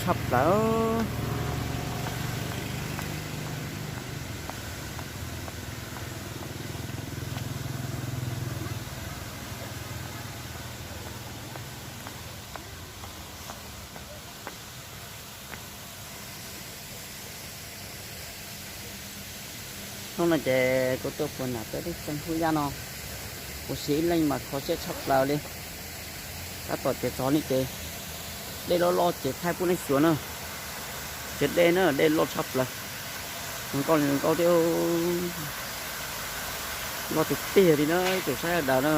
Tshaj plaws. Hnub no ces kuv tuaj puag nram peb lub xeev Hub Yaj no, kuv siv ib leeg mas kho siab tshaj plaws li. Tab tom ces txog li ces dej loj loj ces thaij pub nej xyuas na. Ces dej na, dej loj tshaj plaws, zoo nkauj li zoo nkauj thiab, loj tiag tiag li na, ib tsoom saib sawv daws na.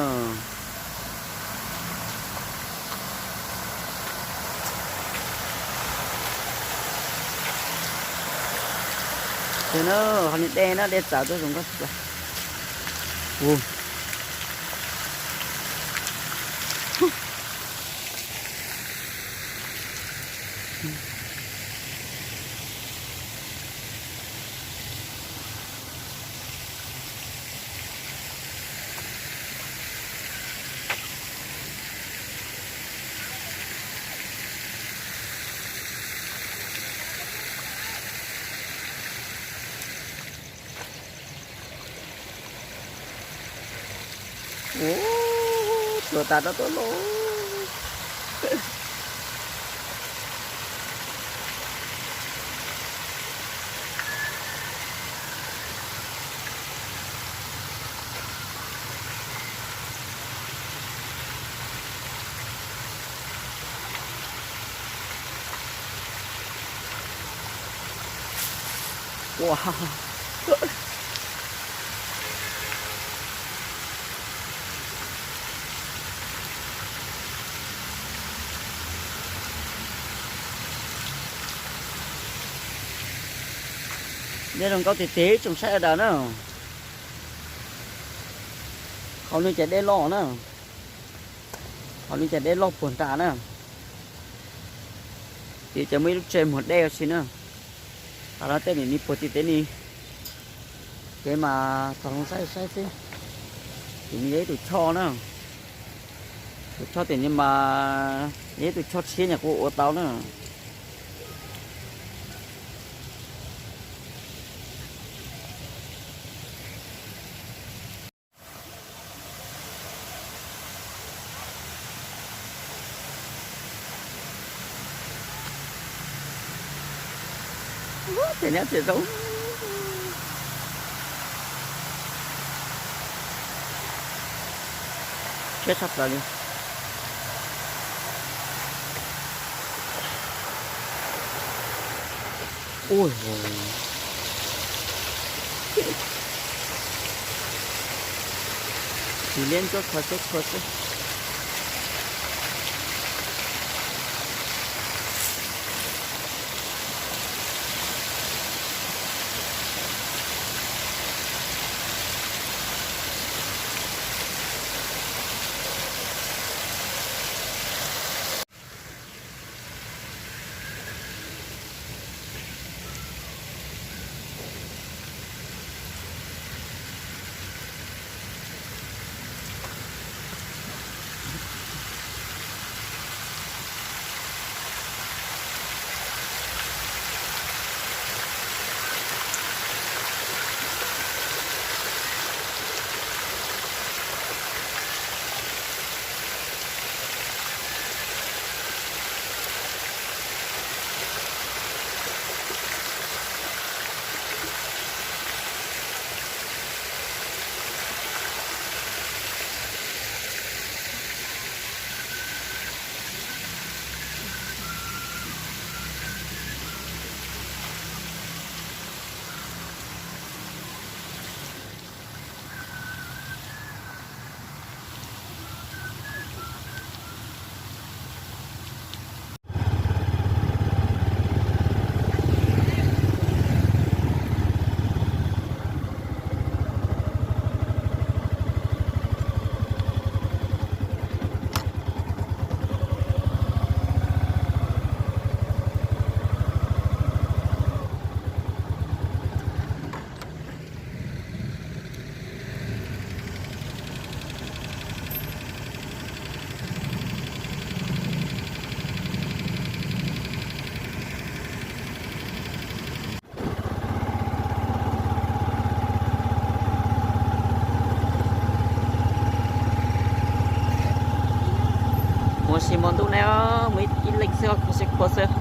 Ces na, ho li dej na, dej txawv tuaj zoo nkauj tshaj plaws. Ua, tuag tas rau tuaj lauj. Ua, dej zoo nkauj tiag tiag tsoom saib sawv daws na. Hauv no ces dej loj na. Hauv no ces dej loj puag nram na. Ces muaj ib lub tsev muag dej ua si na. Qhov no tej niam ni puag tim teb ni, ces mas txog zoo saib saib xwb. Tim no yog ib tus choj na. Tus choj tim no mas yog ib tus choj tshiab nyuam qhuav ua tau na. Ua, tej niag txiv zoo siab tshaj plaws li. Ua, tsis liab ntsuab kho siab tshua xwb. Tsis muaj ntuj ne, mus ib leeg xwb, kuv xwb kua xwb.